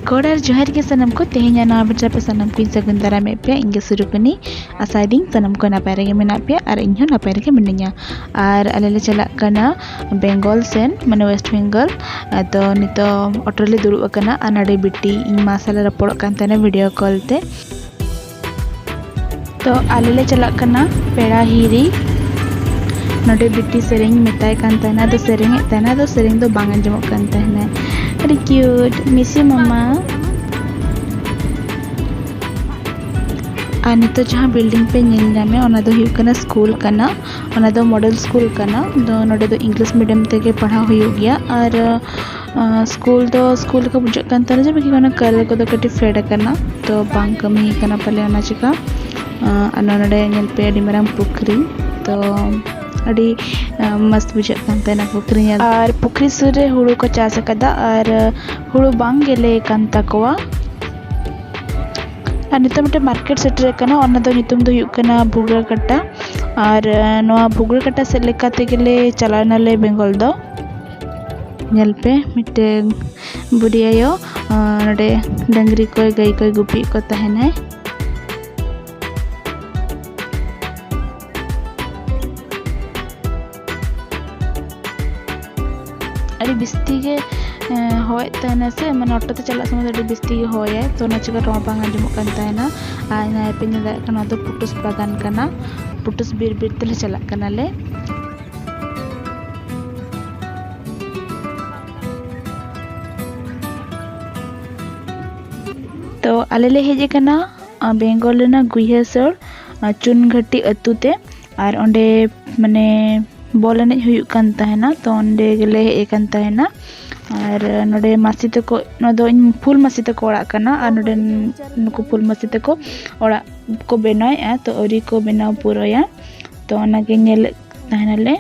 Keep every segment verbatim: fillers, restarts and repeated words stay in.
ᱜᱚᱰ ᱟᱨ ᱡᱚᱦᱟᱨ ᱜᱮ ᱥᱟᱱᱟᱢ ᱠᱚ᱾ ᱛᱮᱦᱮᱧᱟᱜ ᱱᱟᱣᱟ ᱵᱷᱤᱰᱤᱭᱳ ᱨᱮ ᱟᱯᱮ ᱥᱟᱱᱟᱢ ᱠᱚᱧ ᱥᱟᱹᱜᱩᱱ ᱫᱟᱨᱟᱢᱮᱫ ᱯᱮᱭᱟ᱾ ᱤᱧ ᱜᱮ ᱥᱩᱨᱩᱠᱩᱱᱤ᱾ ᱟᱥᱟᱭᱮᱫᱟᱹᱧ ᱥᱟᱱᱟᱢ ᱠᱚ ᱱᱟᱯᱟᱭ ᱨᱮᱜᱮ ᱢᱮᱱᱟᱜ ᱯᱮᱭᱟ ᱟᱨ ᱤᱧ ᱦᱚᱸ ᱱᱟᱯᱟᱭ ᱨᱮᱜᱮ ᱢᱤᱱᱟᱹᱧᱟ᱾ ᱟᱨ ᱟᱞᱮ ᱞᱮ ᱪᱟᱞᱟᱜ ᱠᱟᱱᱟ ᱵᱮᱝᱜᱚᱞ ᱥᱮᱱ, ᱢᱟᱱᱮ ᱣᱮᱥᱴ ᱵᱮᱝᱜᱚᱞ᱾ ᱟᱫᱚ ᱱᱤᱛᱚᱜ ᱚᱴᱳ ᱨᱮᱞᱮ ᱫᱩᱲᱩᱵ ᱟᱠᱟᱱᱟ ᱟᱨ ᱱᱚᱰᱮ ᱵᱤᱴᱤ, ᱤᱧ ᱢᱟ ᱥᱟᱞᱟᱜ ᱨᱚᱯᱚᱲᱚᱜ ᱠᱟᱱ ᱛᱟᱦᱮᱱᱟ ᱵᱷᱤᱰᱤᱭᱳ ᱠᱚᱞ ᱛᱮ᱾ ᱛᱚ ᱟᱞᱮ ᱞᱮ ᱪᱟᱞᱟᱜ ᱠᱟᱱᱟ ᱯᱮᱲᱟ ᱦᱤᱨᱤ᱾ ᱱᱚᱰᱮ ᱵᱤᱴᱤ ᱥᱮᱨᱮᱧ ᱢᱮᱛᱟᱭ ᱠᱟᱱ ᱛᱟᱦᱮᱱᱟ, ᱟᱫᱚ ᱥᱮᱨᱮᱧᱮᱫ ᱛᱟᱦᱮᱱᱟ, ᱟᱫᱚ ᱥᱮᱨᱮᱧ ᱫᱚ ᱵᱟᱝ ᱟᱸᱡᱚᱢᱚᱜ ᱠᱟᱱ ᱛᱟᱦᱮᱱᱟ᱾ ᱟᱹᱰᱤ ᱠᱤᱭᱩᱴ, ᱢᱤᱥᱤ ᱢᱟᱢᱟ᱾ ᱟᱨ ᱱᱤᱛᱚᱜ ᱡᱟᱦᱟᱸ ᱵᱤᱞᱰᱤᱝ ᱯᱮ ᱧᱮᱞ ᱧᱟᱢᱮᱫ, ᱚᱱᱟ ᱫᱚ ᱦᱩᱭᱩᱜ ᱠᱟᱱᱟ ᱥᱠᱩᱞ ᱠᱟᱱᱟ᱾ ᱚᱱᱟ ᱫᱚ ᱢᱚᱰᱮᱞ ᱥᱠᱩᱞ ᱠᱟᱱᱟ᱾ ᱟᱫᱚ ᱱᱚᱰᱮ ᱫᱚ ᱤᱝᱞᱤᱥ ᱢᱤᱰᱤᱭᱟᱢ ᱛᱮᱜᱮ ᱯᱟᱲᱦᱟᱣ ᱦᱩᱭᱩᱜ ᱜᱮᱭᱟ᱾ ᱟᱨ ᱟᱸ, ᱥᱠᱩᱞ ᱫᱚ ᱥᱠᱩᱞ ᱞᱮᱠᱟ ᱵᱩᱡᱷᱟᱹᱜ ᱠᱟᱱ ᱛᱟᱦᱮᱱᱟ, ᱡᱮ ᱵᱟᱠᱤ ᱚᱱᱟ ᱠᱟᱞᱟᱨ ᱠᱚᱫᱚ ᱠᱟᱹᱴᱤᱡ ᱯᱷᱮᱰ ᱟᱠᱟᱱᱟ, ᱛᱚ ᱵᱟᱝ ᱠᱟᱹᱢᱤ ᱠᱟᱱᱟ ᱯᱟᱞᱮ ᱚᱱᱟ ᱪᱤᱠᱟ᱾ ᱟᱸ, ᱟᱨ ᱱᱚᱰᱮ ᱧᱮᱞ ᱯᱮ ᱟᱹᱰᱤ ᱢᱟᱨᱟᱝ ᱯᱩᱠᱷᱨᱤ, ᱛᱚ ᱟᱹᱰᱤ, ᱟᱸ, ᱢᱚᱥᱛ ᱵᱩᱡᱷᱟᱹᱜ ᱠᱟᱱ ᱛᱟᱦᱮᱱᱟ ᱯᱩᱠᱷᱨᱤ ᱧᱮᱞ᱾ ᱟᱨ ᱯᱩᱠᱷᱨᱤ ᱥᱩᱨ ᱨᱮ ᱦᱩᱲᱩ ᱠᱚ ᱪᱟᱥ ᱟᱠᱟᱫᱟ ᱟᱨ ᱦᱩᱲᱩ ᱵᱟᱝ ᱜᱮᱞᱮ ᱠᱟᱱ ᱛᱟᱠᱚᱣᱟ᱾ ᱟᱨ ᱱᱤᱛᱚᱜ ᱢᱤᱫᱴᱮᱱ ᱢᱟᱨᱠᱮᱴ ᱥᱮᱴᱮᱨ ᱟᱠᱟᱱᱟ, ᱚᱱᱟ ᱫᱚ ᱧᱩᱛᱩᱢ ᱫᱚ ᱦᱩᱭᱩᱜ ᱠᱟᱱᱟ ᱵᱷᱩᱜᱽᱲᱟᱹ ᱠᱟᱴᱟ᱾ ᱟᱨ, ᱟᱸ, ᱱᱚᱣᱟ ᱵᱷᱩᱜᱽᱲᱟᱹ ᱠᱟᱴᱟ ᱥᱮᱫ ᱞᱮᱠᱟ ᱛᱮᱜᱮᱞᱮ ᱪᱟᱞᱟᱣ ᱮᱱᱟᱞᱮ ᱵᱮᱝᱜᱚᱞ ᱫᱚ᱾ ᱧᱮᱞ ᱯᱮ, ᱢᱤᱫᱴᱮᱱ ᱵᱩᱰᱷᱤ ᱟᱭᱳ, ᱟᱸ, ᱱᱚᱰᱮ ᱰᱟᱹᱝᱨᱤ ᱠᱚᱭ, ᱜᱟᱹᱭ ᱠᱚᱭ ᱜᱩᱯᱤᱭᱮᱫ ᱠᱚ ᱛᱟᱦᱮᱱᱟᱭ᱾ ᱟᱹᱰᱤ ᱵᱤᱥᱛᱤ ᱜᱮ, ᱮᱸ, ᱦᱚᱭᱮᱫ ᱛᱟᱦᱮᱱᱟ ᱥᱮ, ᱢᱟᱱᱮ ᱚᱴᱳ ᱛᱮ ᱪᱟᱞᱟᱜ ᱥᱚᱢᱚᱭ ᱫᱚ ᱟᱹᱰᱤ ᱵᱤᱥᱛᱤ ᱜᱮ ᱦᱚᱭᱟᱭ, ᱛᱚ ᱚᱱᱟ ᱪᱤᱠᱟᱹ ᱨᱚᱲ ᱵᱟᱝ ᱟᱸᱡᱚᱢᱚᱜ ᱠᱟᱱ ᱛᱟᱦᱮᱱᱟ᱾ ᱟᱨ ᱱᱚᱜᱼᱚᱭ ᱯᱮ ᱧᱮᱞ ᱫᱟᱲᱮᱭᱟᱜ ᱠᱟᱱᱟ, ᱱᱚᱣᱟ ᱫᱚ ᱯᱩᱴᱩᱥ ᱵᱟᱜᱟᱱ ᱠᱟᱱᱟ, ᱯᱩᱴᱩᱥ ᱵᱤᱨ ᱵᱤᱨ ᱛᱮᱞᱮ ᱪᱟᱞᱟᱜ ᱠᱟᱱᱟᱞᱮ᱾ ᱛᱚ ᱟᱞᱮ ᱞᱮ ᱦᱮᱡ ᱟᱠᱟᱱᱟ, ᱟ, ᱵᱮᱝᱜᱚᱞ ᱨᱮᱱᱟᱜ ᱜᱩᱭᱦᱟᱹᱥᱳᱲ, ᱟ, ᱪᱩᱱᱜᱷᱟᱹᱴᱤ ᱟᱹᱛᱩ ᱛᱮ᱾ ᱟᱨ ᱚᱸᱰᱮ ᱢᱟᱱᱮ ᱵᱚᱞ ᱮᱱᱮᱡ ᱦᱩᱭᱩᱜ ᱠᱟᱱ ᱛᱟᱦᱮᱱᱟ, ᱛᱚ ᱚᱸᱰᱮ ᱜᱮᱞᱮ ᱦᱮᱡ ᱟᱠᱟᱱ ᱛᱟᱦᱮᱱᱟ᱾ ᱟᱨ ᱱᱚᱰᱮ ᱢᱟᱹᱥᱤ ᱛᱟᱠᱚ, ᱱᱚᱣᱟ ᱫᱚ ᱤᱧ ᱯᱷᱩᱞ ᱢᱟᱹᱥᱤ ᱛᱟᱠᱚ ᱚᱲᱟᱜ ᱠᱟᱱᱟ᱾ ᱟᱨ ᱱᱚᱰᱮ ᱱᱩᱠᱩ ᱯᱷᱩᱞ ᱢᱟᱹᱥᱤ ᱛᱟᱠᱚ ᱚᱲᱟᱜ ᱠᱚ ᱵᱮᱱᱟᱣᱮᱫᱼᱟ, ᱛᱚ ᱟᱹᱣᱨᱤ ᱠᱚ ᱵᱮᱱᱟᱣ ᱯᱩᱨᱟᱹᱭᱟ, ᱛᱚ ᱚᱱᱟᱜᱮ ᱧᱮᱞᱮᱫ ᱛᱟᱦᱮᱱᱟᱞᱮ᱾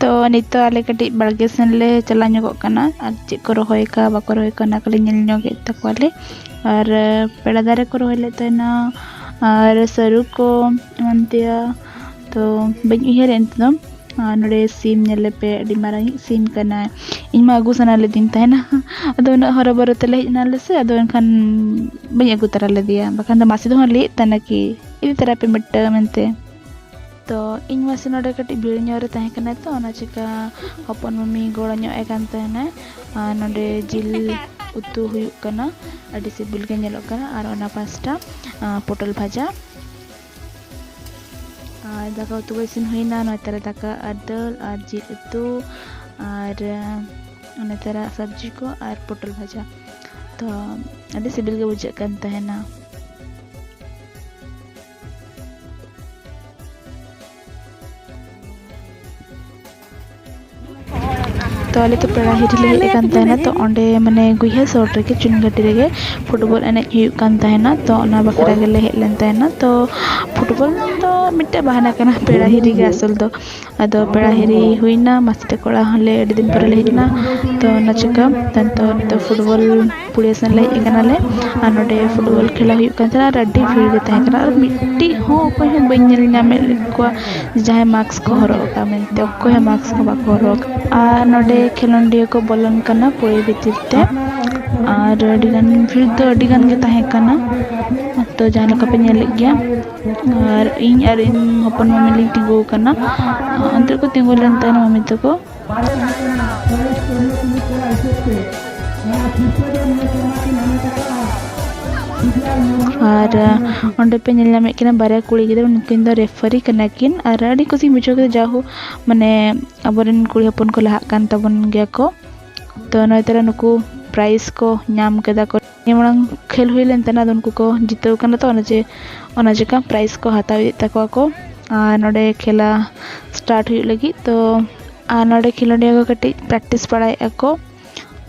ᱛᱚ ᱱᱤᱛᱚᱜ ᱟᱞᱮ ᱠᱟᱹᱴᱤᱡ ᱵᱟᱲᱜᱮ ᱥᱮᱱ ᱞᱮ ᱪᱟᱞᱟᱣ ᱧᱚᱜᱚᱜ ᱠᱟᱱᱟ, ᱟᱨ ᱪᱮᱫ ᱠᱚ ᱨᱚᱦᱚᱭ ᱠᱟᱜᱼᱟ, ᱵᱟᱠᱚ ᱨᱚᱦᱚᱭ ᱠᱟᱜᱼᱟ, ᱚᱱᱟ ᱠᱚᱞᱮ ᱧᱮᱞ ᱧᱚᱜᱮᱫ ᱛᱟᱠᱚᱣᱟᱞᱮ᱾ ᱟᱨ ᱯᱮᱲᱟ ᱫᱟᱨᱮ ᱠᱚ ᱨᱚᱦᱚᱭ ᱞᱮᱫ ᱛᱟᱦᱮᱱᱟ, ᱟᱨ ᱥᱟᱹᱨᱩ ᱠᱚ ᱮᱢᱟᱱ ᱛᱮᱭᱟᱜ, ᱛᱚ ᱵᱟᱹᱧ ᱩᱭᱦᱟᱹᱨᱮᱫ ᱱᱤᱛᱚᱜ ᱫᱚ᱾ ᱟᱨ ᱱᱚᱰᱮ ᱥᱤᱢ ᱧᱮᱞ ᱞᱮᱯᱮ, ᱟᱹᱰᱤ ᱢᱟᱨᱟᱝ ᱤᱡ ᱥᱤᱢ ᱠᱟᱱᱟᱭ᱾ ᱤᱧ ᱢᱟ ᱟᱹᱜᱩ ᱥᱟᱱᱟ ᱞᱤᱫᱤᱧ ᱛᱟᱦᱮᱱᱟ, ᱟᱫᱚ ᱩᱱᱟᱹᱜ ᱦᱚᱨᱚᱵᱚᱨᱚ ᱛᱮᱞᱮ ᱦᱮᱡ ᱮᱱᱟᱞᱮ ᱥᱮ, ᱟᱫᱚ ᱮᱱᱠᱷᱟᱱ ᱵᱟᱹᱧ ᱟᱹᱜᱩ ᱛᱟᱨᱟ ᱞᱮᱫᱮᱭᱟ, ᱵᱟᱠᱷᱟᱱ ᱫᱚ ᱢᱟᱹᱥᱤ ᱫᱚ ᱦᱟᱸᱜ ᱞᱟᱹᱭᱮᱫ ᱛᱟᱦᱮᱱᱟ ᱠᱤ ᱤᱫᱤ ᱛᱟᱨᱟ ᱯᱮ ᱢᱤᱫᱴᱟᱝ ᱢᱮᱱᱛᱮ᱾ ᱛᱚ ᱤᱧ ᱢᱟᱹᱥᱤ ᱱᱚᱰᱮ ᱠᱟᱹᱴᱤᱡ ᱵᱷᱤᱲ ᱧᱚᱜ ᱨᱮ ᱛᱟᱦᱮᱸ ᱠᱟᱱᱟᱭ, ᱛᱚ ᱚᱱᱟ ᱪᱤᱠᱟ ᱦᱚᱯᱚᱱ ᱢᱟᱹᱢᱤ ᱜᱚᱲᱚ ᱧᱚᱜ ᱮ ᱠᱟᱱ ᱛᱟᱦᱮᱱᱟᱭ᱾ ᱟᱨ ᱱᱚᱰᱮ ᱡᱤᱞ ᱩᱛᱩ ᱦᱩᱭᱩᱜ ᱠᱟᱱᱟ, ᱟᱹᱰᱤ ᱥᱤᱵᱤᱞ ᱜᱮ ᱧᱮᱞᱚᱜ ᱠᱟᱱᱟ᱾ ᱟᱨ ᱚᱱᱟ ᱯᱟᱥᱴᱟ, ᱟᱸ, ᱯᱚᱴᱚᱞ ᱵᱷᱟᱡᱟ᱾ ᱟᱨ ᱫᱟᱠᱟ ᱩᱛᱩ ᱠᱚ ᱤᱥᱤᱱ ᱦᱩᱭᱱᱟ᱾ ᱱᱚᱛᱮ ᱨᱮ ᱫᱟᱠᱟ ᱟᱨ ᱫᱟᱹᱞ ᱟᱨ ᱡᱤᱞ ᱩᱛᱩ ᱟᱨ, ᱟᱸ, ᱱᱚᱛᱮ ᱨᱮ ᱥᱚᱵᱽᱡᱤ ᱠᱚ ᱟᱨ ᱯᱚᱴᱚᱞ ᱵᱷᱟᱡᱟ᱾ ᱛᱚ ᱟᱹᱰᱤ ᱥᱤᱵᱤᱞ ᱜᱮ ᱵᱩᱡᱷᱟᱹᱜ ᱠᱟᱱ ᱛᱟᱦᱮᱱᱟ᱾ ᱛᱚ ᱟᱞᱮ ᱫᱚ ᱯᱮᱲᱟ ᱦᱤᱨᱤ ᱞᱮ ᱦᱮᱡ ᱟᱠᱟᱱ ᱛᱟᱦᱮᱱᱟ᱾ ᱛᱚ ᱚᱸᱰᱮ ᱢᱟᱱᱮ ᱜᱩᱭᱦᱟᱹ ᱥᱩᱨ ᱨᱮᱜᱮ ᱪᱩᱱᱜᱷᱟᱹᱴᱤ ᱨᱮᱜᱮ ᱯᱷᱩᱴᱵᱚᱞ ᱮᱱᱮᱡ ᱦᱩᱭᱩᱜ ᱠᱟᱱ ᱛᱟᱦᱮᱱᱟ᱾ ᱛᱚ ᱚᱱᱟ ᱵᱟᱠᱷᱨᱟ ᱜᱮᱞᱮ ᱦᱮᱡ ᱞᱮᱱ ᱛᱟᱦᱮᱱᱟ᱾ ᱛᱚ ᱯᱷᱩᱴᱵᱚᱞ ᱫᱚ ᱢᱤᱫᱴᱮᱡ ᱵᱟᱦᱟᱱᱟ ᱠᱟᱱᱟ, ᱯᱮᱲᱟ ᱦᱤᱨᱤ ᱜᱮ ᱟᱥᱚᱞ ᱫᱚ᱾ ᱟᱫᱚ ᱯᱮᱲᱟ ᱦᱤᱨᱤ ᱦᱩᱭᱱᱟ, ᱢᱟᱹᱥᱤ ᱛᱟᱠᱚ ᱚᱲᱟᱜ ᱦᱚᱸᱞᱮ ᱟᱹᱰᱤ ᱫᱤᱱ ᱯᱚᱨᱮ ᱞᱮ ᱦᱮᱡ ᱮᱱᱟ᱾ ᱛᱚ ᱚᱱᱟ ᱪᱤᱠᱟᱹ ᱛᱟᱭᱚᱢ ᱛᱚ ᱱᱤᱛᱚᱜ ᱯᱷᱩᱴᱵᱚᱞ ᱯᱩᱲᱤᱭᱟᱹ ᱥᱮᱱ ᱞᱮ ᱦᱮᱡ ᱟᱠᱟᱱᱟᱞᱮ᱾ ᱟᱨ ᱱᱚᱰᱮ ᱯᱷᱩᱴᱵᱚᱞ ᱠᱷᱮᱞᱟ ᱦᱩᱭᱩᱜ ᱠᱟᱱ ᱛᱟᱦᱮᱱᱟ ᱟᱨ ᱟᱹᱰᱤ ᱵᱷᱤᱲ ᱜᱮ ᱛᱟᱦᱮᱸ ᱠᱟᱱᱟ᱾ ᱟᱨ ᱢᱤᱫᱴᱤᱡ ᱦᱚᱸ ᱚᱠᱚᱭ ᱦᱚᱸ ᱵᱟᱹᱧ ᱧᱮᱞ ᱧᱟᱢᱮᱫ ᱠᱚᱣᱟ ᱡᱟᱦᱟᱸᱭ ᱢᱟᱥᱠ ᱠᱚ ᱦᱚᱨᱚᱜ ᱟᱠᱟᱫ ᱢᱮᱱᱛᱮ, ᱚᱠᱚᱭ ᱦᱚᱸ ᱢᱟᱥᱠ ᱦᱚᱸ ᱵᱟᱠᱚ ᱦᱚᱨᱚᱜ ᱟᱠᱟᱫ᱾ ᱟᱨ ᱱᱚᱰᱮ ᱠᱷᱮᱞᱳᱱᱰᱤᱭᱟᱹ ᱠᱚ ᱵᱚᱞᱚᱱ ᱠᱟᱱᱟ ᱯᱩᱲᱤ ᱵᱷᱤᱛᱤᱨ ᱛᱮ᱾ ᱟᱨ ᱟᱹᱰᱤᱜᱟᱱ ᱵᱷᱤᱲ ᱫᱚ ᱟᱹᱰᱤᱜᱟᱱ ᱜᱮ ᱛᱟᱦᱮᱸ ᱠᱟᱱᱟ, ᱛᱚ ᱡᱟᱦᱟᱸ ᱞᱮᱠᱟ ᱯᱮ ᱧᱮᱞᱮᱫ ᱜᱮᱭᱟ᱾ ᱟᱨ ᱤᱧ ᱟᱨ ᱤᱧ ᱦᱚᱯᱚᱱ ᱢᱟᱹᱢᱤ ᱞᱤᱧ ᱛᱤᱸᱜᱩ ᱟᱠᱟᱱᱟ᱾ ᱚᱱᱛᱮ ᱨᱮᱠᱚ ᱛᱤᱸᱜᱩ ᱞᱮᱱ ᱛᱟᱦᱮᱱᱟ ᱢᱟᱹᱢᱤ ᱛᱟᱠᱚ᱾ ᱟᱨ ᱚᱸᱰᱮ ᱯᱮ ᱧᱮᱞ ᱧᱟᱢᱮᱫ ᱠᱤᱱᱟ ᱵᱟᱨᱭᱟ ᱠᱩᱲᱤ ᱜᱤᱫᱽᱨᱟᱹ, ᱱᱩᱠᱤᱱ ᱫᱚ ᱨᱮᱯᱷᱟᱨᱤ ᱠᱟᱱᱟ ᱠᱤᱱ᱾ ᱟᱨ ᱟᱹᱰᱤ ᱠᱩᱥᱤᱧ ᱵᱩᱡᱷᱟᱹᱣ ᱠᱮᱫᱟ, ᱡᱟᱦᱳ ᱢᱟᱱᱮ ᱟᱵᱚᱨᱮᱱ ᱠᱩᱲᱤ ᱦᱚᱯᱚᱱ ᱠᱚ ᱞᱟᱦᱟᱜ ᱠᱟᱱ ᱛᱟᱵᱚᱱ ᱜᱮᱭᱟ ᱠᱚ᱾ ᱛᱚ ᱱᱚᱜᱼᱚᱭ ᱛᱟᱨᱟ ᱱᱩᱠᱩ ᱯᱨᱟᱭᱤᱡᱽ ᱠᱚ ᱧᱟᱢ ᱠᱮᱫᱟ ᱠᱚ᱾ ᱱᱤᱭᱟᱹ ᱢᱟᱲᱟᱝ ᱠᱷᱮᱞ ᱦᱩᱭ ᱞᱮᱱ ᱛᱟᱦᱮᱱᱟ, ᱟᱫᱚ ᱩᱱᱠᱩ ᱠᱚ ᱡᱤᱛᱟᱹᱣ ᱠᱟᱱᱟ, ᱛᱚ ᱚᱱᱟ ᱡᱮ ᱚᱱᱟ ᱪᱮᱠᱟ ᱯᱨᱟᱭᱤᱡᱽ ᱠᱚ ᱦᱟᱛᱟᱣ ᱤᱫᱤᱭᱮᱫ ᱛᱟᱠᱚᱣᱟ ᱠᱚ᱾ ᱟᱨ ᱱᱚᱰᱮ ᱠᱷᱮᱞᱟ ᱥᱴᱟᱨᱴ ᱦᱩᱭᱩᱜ ᱞᱟᱹᱜᱤᱫ, ᱛᱚ ᱟᱨ ᱱᱚᱰᱮ ᱠᱷᱮᱞᱳᱰᱤᱭᱟᱹ ᱠᱚ ᱠᱟᱹᱴᱤᱡ ᱯᱨᱮᱠᱴᱤᱥ ᱵᱟᱲᱟᱭᱮᱫᱼᱟ ᱠᱚ᱾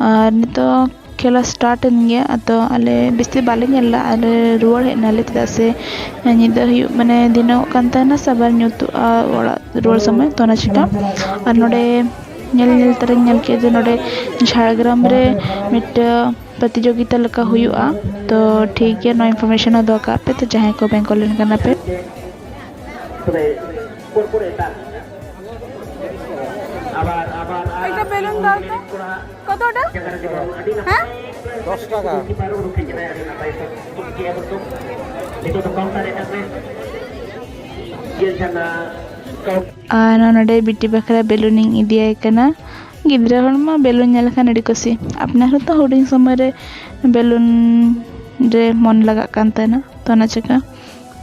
ᱟᱨ ᱱᱤᱛᱚᱜ ᱠᱷᱮᱞᱟ ᱥᱴᱟᱨᱴ ᱮᱱ ᱜᱮᱭᱟ, ᱟᱫᱚ ᱟᱞᱮ ᱵᱮᱥᱤ ᱵᱟᱞᱮ ᱧᱮᱞ ᱞᱮᱫᱟ, ᱟᱞᱮ ᱨᱩᱣᱟᱹᱲ ᱦᱮᱡ ᱮᱱᱟᱞᱮ, ᱪᱮᱫᱟᱜ ᱥᱮ ᱧᱤᱫᱟᱹ ᱦᱩᱭᱩᱜ ᱢᱟᱱᱮ ᱫᱤᱱᱚᱜ ᱠᱟᱱ ᱛᱟᱦᱮᱱᱟ ᱥᱮ, ᱟᱵᱟᱨ ᱧᱩᱛᱩᱜᱼᱟ ᱚᱲᱟᱜ ᱨᱩᱣᱟᱹᱲ ᱥᱚᱢᱚᱭ, ᱛᱚ ᱚᱱᱟ ᱪᱮᱠᱟ᱾ ᱟᱨ ᱱᱚᱰᱮ ᱧᱮᱞ ᱧᱮᱞ ᱛᱮᱞᱮ ᱧᱮᱞ ᱠᱮᱫ ᱡᱮ ᱱᱚᱰᱮ ᱡᱷᱟᱲᱜᱨᱟᱢ ᱨᱮ ᱢᱤᱫᱴᱟᱝ ᱯᱨᱚᱛᱤᱡᱳᱜᱤᱛᱟ ᱞᱮᱠᱟ ᱦᱩᱭᱩᱜᱼᱟ᱾ ᱛᱚ ᱴᱷᱤᱠ ᱜᱮᱭᱟ, ᱱᱚᱣᱟ ᱤᱱᱯᱷᱚᱨᱢᱮᱥᱚᱱ ᱦᱚᱸ ᱫᱚᱦᱚ ᱠᱟᱜ ᱯᱮ, ᱛᱚ ᱡᱟᱦᱟᱸᱭ ᱠᱚ ᱵᱮᱝᱜᱚᱞ ᱨᱮᱱ ᱠᱟᱱᱟ ᱯᱮ᱾ একটা বেলুন দাও তো। কত ওটা? হ্যাঁ, দশ টাকা। ᱟᱨ ᱱᱚᱰᱮ ᱵᱤᱴᱤ ᱵᱟᱠᱷᱨᱟ ᱵᱮᱞᱩᱱᱤᱧ ᱤᱫᱤᱭᱟᱭ ᱠᱟᱱᱟ᱾ ᱜᱤᱫᱽᱨᱟᱹ ᱦᱚᱲ ᱢᱟ ᱵᱮᱞᱩᱱ ᱧᱮᱞ ᱞᱮᱠᱷᱟᱱ ᱟᱹᱰᱤ ᱠᱩᱥᱤ᱾ ᱟᱯᱱᱟᱨ ᱦᱚᱸᱛᱚ ᱦᱩᱰᱤᱧ ᱥᱚᱢᱚᱭ ᱨᱮ ᱵᱮᱞᱩᱱ ᱨᱮ ᱢᱚᱱ ᱞᱟᱜᱟᱜ ᱠᱟᱱ ᱛᱟᱦᱮᱱᱟ, ᱛᱚ ᱚᱱᱟ ᱪᱤᱠᱟ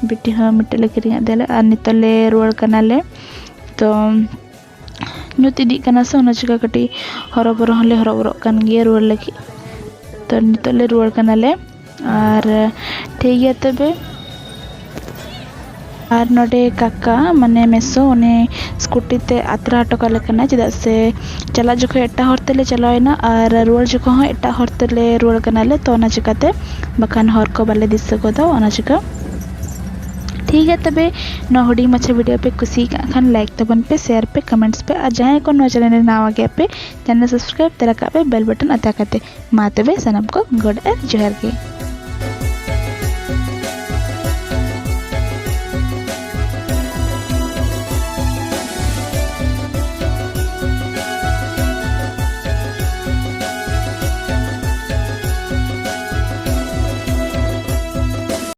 ᱵᱤᱴᱤ ᱦᱚᱸ ᱢᱤᱫᱴᱮᱡ ᱞᱮ ᱠᱤᱨᱤᱧ ᱟᱫᱮᱭᱟᱞᱮ᱾ ᱟᱨ ᱱᱤᱛᱚᱜ ᱞᱮ ᱨᱩᱣᱟᱹᱲ ᱠᱟᱱᱟᱞᱮ᱾ ᱛᱚ ᱧᱩᱛ ᱤᱫᱤᱜ ᱠᱟᱱᱟ ᱥᱮ, ᱚᱱᱟ ᱪᱤᱠᱟ ᱠᱟᱹᱴᱤᱡ ᱦᱚᱨᱚᱵᱚᱨᱚ ᱦᱚᱸᱞᱮ ᱦᱚᱨᱚᱵᱚᱨᱚᱜ ᱠᱟᱱ ᱜᱮᱭᱟ ᱨᱩᱣᱟᱹᱲ ᱞᱟᱹᱜᱤᱫ᱾ ᱛᱚ ᱱᱤᱛᱚᱜ ᱞᱮ ᱨᱩᱣᱟᱹᱲ ᱠᱟᱱᱟᱞᱮ᱾ ᱟᱨ ᱴᱷᱤᱠ ᱜᱮᱭᱟ ᱛᱚᱵᱮ᱾ ᱟᱨ ᱱᱚᱰᱮ ᱠᱟᱠᱟ, ᱢᱟᱱᱮ ᱢᱮᱥᱚ, ᱩᱱᱤ ᱥᱠᱩᱴᱤ ᱛᱮ ᱟᱛᱨᱟ ᱦᱚᱴᱚ ᱠᱟᱞᱮ ᱠᱟᱱᱟ, ᱪᱮᱫᱟᱜ ᱥᱮ ᱪᱟᱞᱟᱜ ᱡᱚᱠᱷᱚᱱ ᱮᱴᱟᱜ ᱦᱚᱨ ᱛᱮᱞᱮ ᱪᱟᱞᱟᱣᱮᱱᱟ ᱟᱨ ᱨᱩᱣᱟᱹᱲ ᱡᱚᱠᱷᱚᱱ ᱦᱚᱸ ᱮᱴᱟᱜ ᱦᱚᱨ ᱛᱮᱞᱮ ᱨᱩᱣᱟᱹᱲ ᱠᱟᱱᱟᱞᱮ᱾ ᱛᱚ ᱚᱱᱟ ᱪᱤᱠᱟᱹᱛᱮ ᱵᱟᱠᱷᱟᱱ ᱦᱚᱨ ᱠᱚ ᱵᱟᱞᱮ ᱫᱤᱥᱟᱹ ᱜᱚᱫᱟ, ᱚᱱᱟ ᱪᱤᱠᱟᱹ᱾ ᱴᱷᱤᱠ ᱜᱮᱭᱟ ᱛᱚᱵᱮ, ᱱᱚᱣᱟ ᱦᱩᱰᱤᱧ ᱢᱟᱪᱷᱟ ᱵᱷᱤᱰᱤᱭᱳ ᱯᱮ ᱠᱩᱥᱤᱭᱟᱠᱟᱫ ᱠᱷᱟᱱ ᱞᱟᱭᱤᱠ ᱛᱟᱵᱚᱱ ᱯᱮ, ᱥᱮᱭᱟᱨ ᱯᱮ, ᱠᱚᱢᱮᱱᱴᱥ ᱯᱮ, ᱟᱨ ᱡᱟᱦᱟᱸᱭ ᱠᱚ ᱱᱚᱣᱟ ᱪᱮᱱᱮᱞ ᱨᱮ ᱱᱟᱣᱟ ᱜᱮᱭᱟ ᱯᱮ, ᱪᱮᱱᱮᱞ ᱥᱟᱵᱥᱠᱨᱟᱭᱤᱵ ᱛᱟᱨᱟ ᱠᱟᱜ ᱯᱮ ᱵᱮᱞ ᱵᱟᱴᱚᱱ ᱟᱛᱟ ᱠᱟᱛᱮ᱾ ᱢᱟ ᱛᱚᱵᱮ ᱥᱟᱱᱟᱢ ᱠᱚ ᱜᱚᱰ ᱟᱨ ᱡᱚᱦᱟᱨ ᱜᱮ᱾